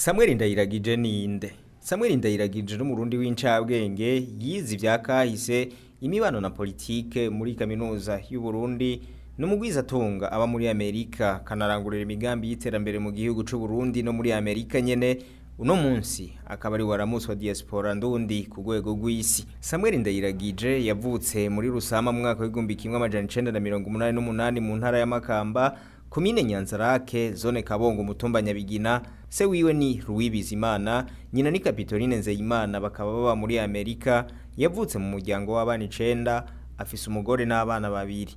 Samuel Ndayiragije ninde? Samuel Ndayiragije n'umurundi w'incabwenge yize ivya kahise, imibano na politike muri kaminuza y'u Burundi, n'umugwizatunga aba muri Amerika, kanarangurira imigambi y'iterambere mu gihugu c'u Burundi no muri Amerika nyene. Uno munsi akaba ari waramutswa diaspora ndundi ku rwego rw'isi. Samuel Ndayiragije yavutse muri Rusama mu mwaka w'1988 mu ntara ya Makamba, komine Nyanzarake, zone Kabongo, umutumba Nyabigina. Se wiwe ni Ruwibizimana, nyina ni Kapitoline Nzeyimana, bakaba baba muri Amerika. Yavutse mu muryango w'abana 9, afise umugore n'abana babiri.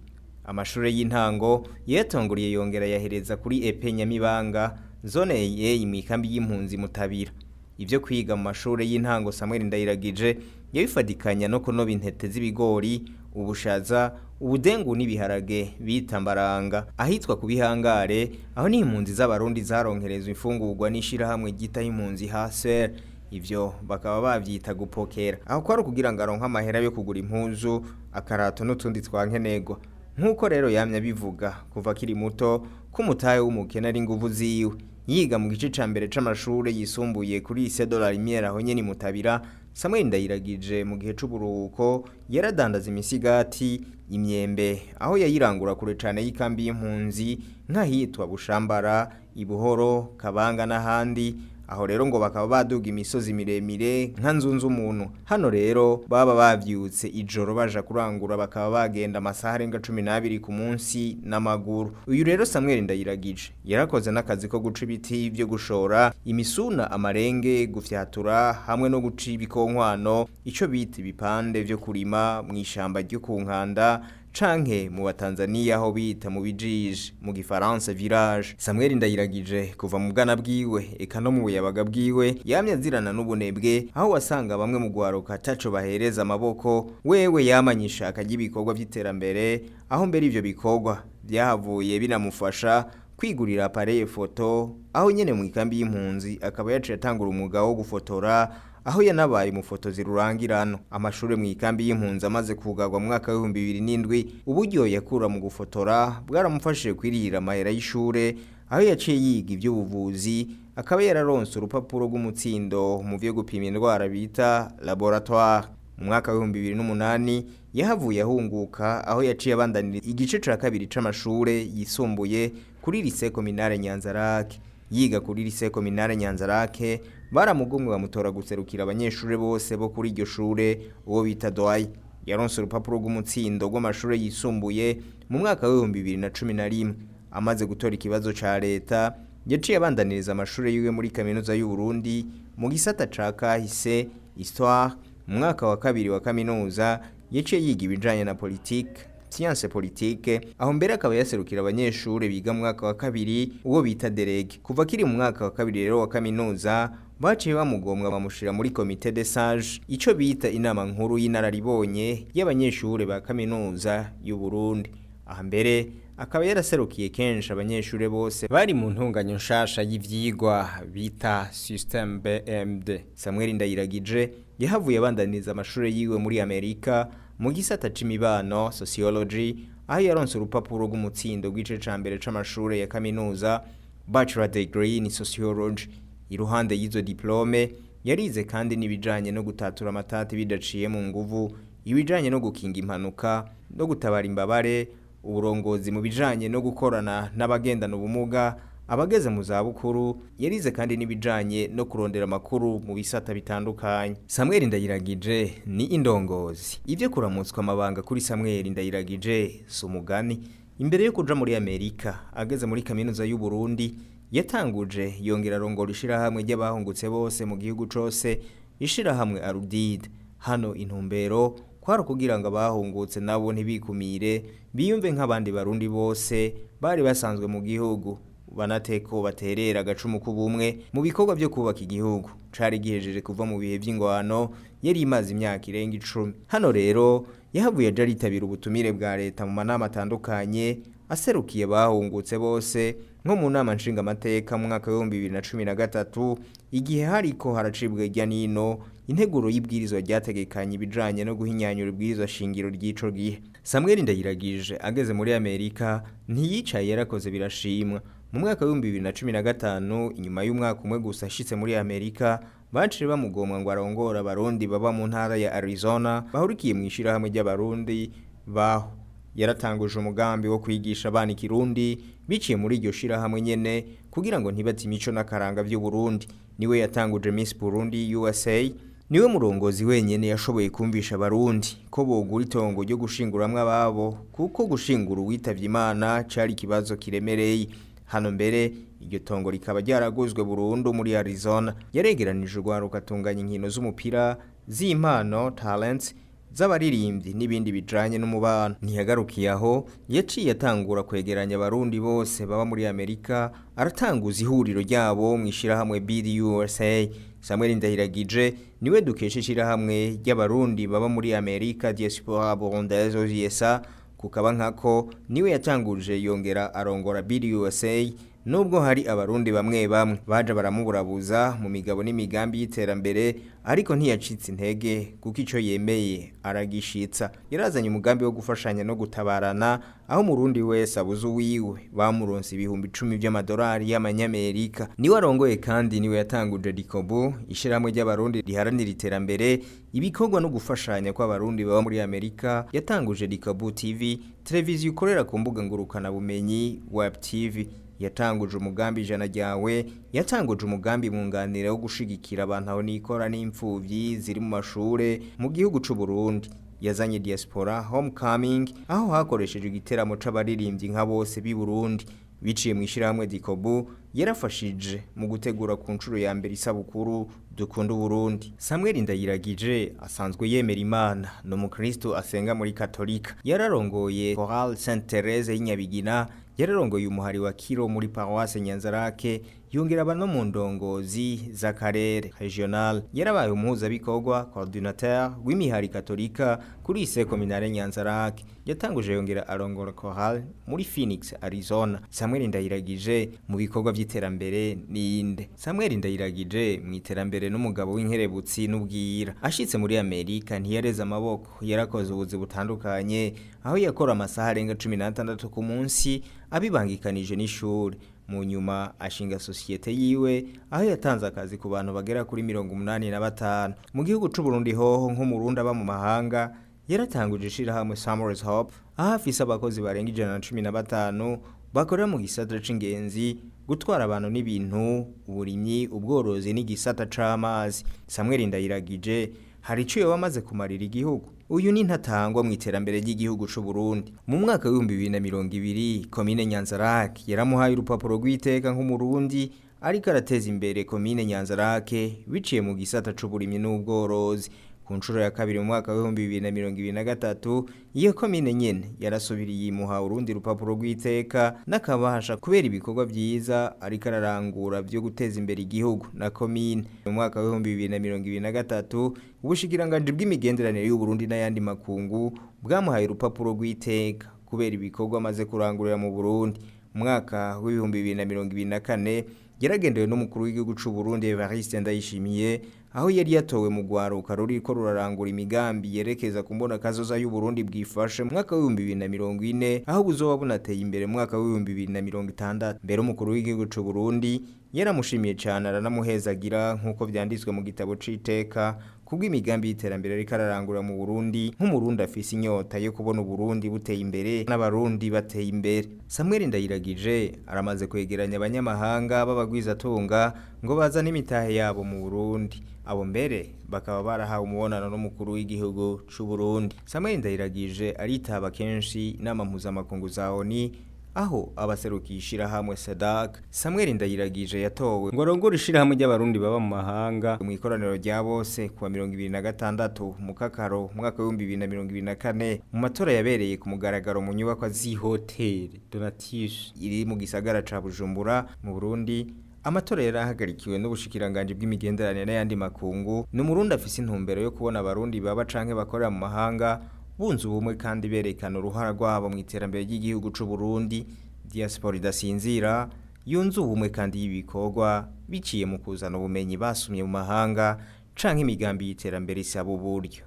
Amashure y'intango yatanguriye yongera yahereza kuri EP Nyamibanga, zone ye mw'ikambi y'impunzi Mutabira. Ivyo kwiga mu mashure y'intango Samuel Ndayiragije yabifadikanya no kunoba intete z'ibigori, ubushaza, ubudengu n'ibiharage bita mbaranga ahitwa ku bihangare. Aho ni impunzi z'abarundi zaronkerezwa imfungurwa n'ishirahamwe ryitaho impunzi HCR. Ivyo bakaba bavyita gupokera. Aho kwari ukugira ngo aronke amahera yo kugura impuzu, akarato n'utundi twankenerwa. Nk'uko rero yamye abivuga kuva akiri muto ko umutahe w'umukene ari inguvu ziwe. Yiga mu gice ca mbere c'amashure yisumbuye kuri Lycée de la Lumière aho nyene Mutabira, Samuel Ndayiragije mu gihe c'uburuhuko yaradandaza imisigati, imyembe, aho yayirangura kure cane y'ikambi y'impunzi nk'ahitwa Bushambara, Ibuhoro, Kabanga n'ahandi. Aho rero ngo bakaba baduga imisozi miremire nka nzunzu umuntu. Hano rero baba bavyutse ijoro baja kurangura, bakaba bagenda amasaha arenga 12 ku munsi n'amaguru. Uyu rero Samuel Ndayiragije yarakoze n'akazi ko guca ibiti vyo gushora imisuna, amarenge, gufyatura hamwe no guca ibikonkwano, ico bita ibipande vyo kurima mw'ishamba ryo ku Nkanda canke mu Batanzania aho bita mu bijiji, mu gifaransa village. Samuel Ndayiragije kuva mu bwana bwiwe eka no mu buyabaga bwiwe yamye azirana n'ubunebwe, aho wasanga bamwe mu gwaruka ataco bahereza amaboko, wewe yamanyisha akajya ibikorwa vy'iterambere. Aho mbere ivyo bikorwa vyahavuye binamufasha kwigurira appareil photo aho nyene mu ikambi y'impunzi, akaba yaciye atangura umwuga wo gufotora, aho yanabaye umufotozi rurangirano. Amashure mu ikambi y'impunzi amaze kugarwa mu mwaka w'2007, uburyo yakura mu gufotora bwaramufashije kwirihira amahera y'ishure, aho yaciye yiga ivy'ubuvuzi, akaba yararonse urupapuro rw'umutsindo mu vyo gupima indwara bita laboratoire. Mu mwaka w'2008 yahavuye ahunguka, aho yaciye abandanira igice ca kabiri c'amashure yisumbuye kuri Lycée Communale Nyanzarake. Yiga kuri Lycée Communale Nyanzarake, baramugumwe bamutora guserukira abanyeshure bose bo kuri iryo shure, uwo bita doyen. Yaronse urupapuro rw'umutsindo rw'amashure yisumbuye mu mwaka w'2011. Amaze gutora ikibazo ca leta, yaciye abandaniriza amashure yiwe muri kaminuza y'u Burundi mu gisata ca kahise, histoire. Mu mwaka wa kabiri wa kaminuza yaciye yiga ibijanye na politique, science politique, aho mbere akaba yaserukira abanyeshure biga mu mwaka wa kabiri, uwo bita délégué. Kuva kiri mu mwaka wa kabiri rero wa kaminuza, baciye bamugomwa bamushira muri comité des sages, ico bita inama nkuru y'inararibonye y'abanyeshure ba kaminuza y'u Burundi. Aha mbere akaba yaraserukiye kenshi abanyeshure bose bari mu ntunganyo nshasha y'ivyigwa bita Système BMD. Samuel Ndayiragije yahavuye abandaniriza amashure yiwe muri Amerika mu gisata c'imibano, sociology, aho yaronse urupapuro rw'umutsindo rw'igice ca mbere c'amashure ya kaminuza, bachelor degree in sociology. Iruhande y'izo diplôme, yarize kandi n'ibijanye no gutatura amatati bidaciye mu nguvu, ibijanye no gukinga impanuka no gutabara imbabare, uburongozi mu bijanye no gukorana n'abagendana ubumuga, abageze mu zabukuru. Yarize kandi n'ibijanye no kurondera amakuru mu bisata bitandukanye. Samuel Ndayiragije ni indongozi. Ivyo kuramutswa amabanga kuri Samuel Ndayiragije si umugani. Imbere yo kuja muri Amerika, ageze muri kaminuza y'u Burundi, yatanguje yongera arongora ishirahamwe ry'abahungutse bose mu gihugu cose, ishirahamwe Arudide. Hano intumbero kwari ukugira ngo abahungutse nabo ntibikumire, biyumve nk'abandi barundi bose bari basanzwe mu gihugu, banateko baterera agacumu k'ubumwe mu bikorwa byo kubaka igihugu cari gihejeje kuva mu bihe vy'ingwano yari imaze imyaka irenga 10. Hano rero yahavuye aja aritabira ubutumire bwa leta mu manama atandukanye aserukiye bahungutse bose, nko mu nama nshingamateka mu mwaka w'2013, igihe hariko haracibwa irya nino integuro y'ibwirizwa ryategekanye ibijanye no guhinyanyura ibwirizwa shingiro ry'ico gihe. Samuel Ndayiragije ageze muri Amerika ntiyicaye, yarakoze birashimwa. Mu mwaka w'2015, inyuma y'umwaka umwe gusa ashitse muri Amerika, baciye bamugomwa ngo arongore abarundi baba mu ntara ya Arizona bahurikiye mu ishirahamwe ry'abarundi baho. Yaratanguje umugambi wo kwigisha abana ikirundi biciye muri iryo shirahamwe nyene kugira ngo ntibate imico n'akaranga vy'Uburundi. Niwe yatanguje Miss Burundi USA. Niwe murongozi wenyene yashoboye kumvisha abarundi ko bogura itongo ryo gushinguramwo ababo, kuko gushingura uwitavye Imana cari ikibazo kiremereye. Hano mbere iryo tongo rikaba ryaraguzwe burundu muri Arizona. Yaregeranije urwaruka, atunganya inkino z'umupira z'impano, talents z'abaririmbyi n'ibindi bijanye n'umubano. Ntiyagarukiye aho, yaciye atangura kwegeranya abarundi bose baba muri Amerika, aratanguza ihuriro ryabo mu ishirahamwe BDUSA. Samuel Ndahiragije niwe dukesha ishirahamwe ry'abarundi baba muri Amerika, Diaspora Burundaise aux USA. Kukaba nkako niwe yatanguje yongera arongora BDUSA, nubwo hari abarundi bamwe bamwe baje baramuburabuza mu migabo n'imigambi y'iterambere, ariko ntiyacitse intege kuko ico yemeye aragishitsa. Yarazanye umugambi wo gufashanya no gutabarana, aho umurundi wese abuze uwiwe bamuronse 10,000 vy'amadolari y'amanyamerika. Niwe arongoye kandi niwe yatanguje Dikobu, ishirahamwe ry'abarundi riharanira iterambere, ibikorwa no gufashanya kw'abarundi baba muri Amerika. Yatanguje Dikobu TV, televiziyo ikorera ku mbuga ngurukana bumenyi, web TV. Yatanguje umugambi Ijana Ryawe. Yatanguje umugambi mwunganira wo gushigikira abantu aho nikora n'imfuvyi ziri mu mashure mu gihugu c'u Burundi. Yazanye Diaspora Homecoming, aho hakoreshejwe igiteramo c'abaririmbyi nka bose b'i Burundi. Biciye mu ishirahamwe Dikobu, yarafashije mu gutegura ku nshuro ya mbere isabukuru Dukunda Burundi. Samuel Ndayiragije asanzwe yemera Imana, ni umukristo asenga muri Katolika. Yararongoye Chorale Sainte Therese y'Inyabigina, yararongoye umuhari wa Kiro muri Paroisse Nyanzarake, yongera aba no mu ndongozi z'akarere, regional. Yarabaye umuhuzabikorwa, coordinateur, w'imihari katolika kuri lycée communale Nyanzarake. Yatanguje yongera arongora chorale muri Phoenix, Arizona. Samuel Ndayiragije mu bikorwa vy'iterambere ninde? Samuel Ndayiragije mu iterambere n'umugabo w'inkerebutsi n'ubwira. Ashitse muri Amerika ntiyareze amaboko, yarakoze ubuzi butandukanye, aho yakora amasaha arenga 16 ku munsi abibangikanije n'ishuri. Mu nyuma ashinga sosiyete yiwe, aho yatanze akazi ku bantu bagera kuri 85 mu gihugu c'u Burundi. Hoho nk'umurundi aba mu mahanga, yaratanguje ishirahamwe Samuel's Hope, aho afise abakozi barenga 115 bakorera mu gisata c'ingenzi, gutwara abantu n'ibintu, uburimyi, ubworozi n'igisata c'amazi. Samuel Ndayiragije hari ico yoba amaze kumarira igihugu. Uyu ni ntatangwa mu iterambere ry'igihugu c'u Burundi. Mu mwaka w'2020, komine Nyanzarake yaramuhaye urupapuro rw'iteka nk'umurundi ariko arateza imbere komine Nyanzarake biciye mu gisata c'uburimyi n'ubworozi. Ku nshuro ya kabiri, mu mwaka w'2023, iyo komine nyene yarasubiriye imuha urundi rupapuro rw'iteka n'akabasha kubera ibikorwa vyiza ariko ararangura vyo guteza imbere igihugu na komine. Mu mwaka w'2023, ubushikiranganji bw'imigenderanire y'Uburundi n'ayandi makungu bwamuhaye urupapuro rw'iteka kubera ibikorwa amaze kurangurira mu Burundi. Mu mwaka w'2024 yaragendewe n'umukuru w'igihugu c'u Burundi, Evariste Ndayishimiye, aho yari yatowe mu rwaruka ruriko rurarangura imigambi yerekeza ku mbonakazoza y'Uburundi bwifashe mu mwaka w'2040, aho buzoba bunateye imbere mu mwaka w'2060. Mbere umukuru w'igihugu c'u Burundi yaramushimiye cane, aranamuhezagira nk'uko vyanditswe mu gitabo c'iteka, kubw'imigambi y'iterambere ariko ararangura mu Burundi, nk'umurundi afise inyota yo kubona Uburundi buteye imbere n'abarundi bateye imbere. Samuel Ndayiragije aramaze kwegeranya abanyamahanga b'abagwizatunga ngo bazane imitahe yabo mu Burundi. Abo mbere bakaba barahawe umubonano n'umukuru w'igihugu c'u Burundi. Samuel Ndayiragije aritaba kenshi inama mpuzamakungu za ONU, aho abaserukiye ishirahamwe SADC. Samuel Ndayiragije yatowe ngo arongore ishirahamwe ry'abarundi baba mu mahanga mu ikoraniro rya bose kuwa 26 Mukakaro umwaka w'2024, mu matora yabereye ku mugaragaro mu nyubakwa z'ihoteli Donatishe iri mu gisagara ca Bujumbura mu Burundi. Amatora yarahagarikiwe n'ubushikiranganji bw'imigenderanire n'ayandi makungu. Ni umurundi afise intumbero yo kubona abarundi baba canke bakorera mu mahanga bunze ubumwe kandi berekana uruhara rwabo mu iterambere ry'igihugu c'u Burundi. Diaspora idasinzira, yunze ubumwe kandi y'ibikorwa biciye mu kuzana ubumenyi basumye mu mahanga canke imigambi y'iterambere isaba uburyo.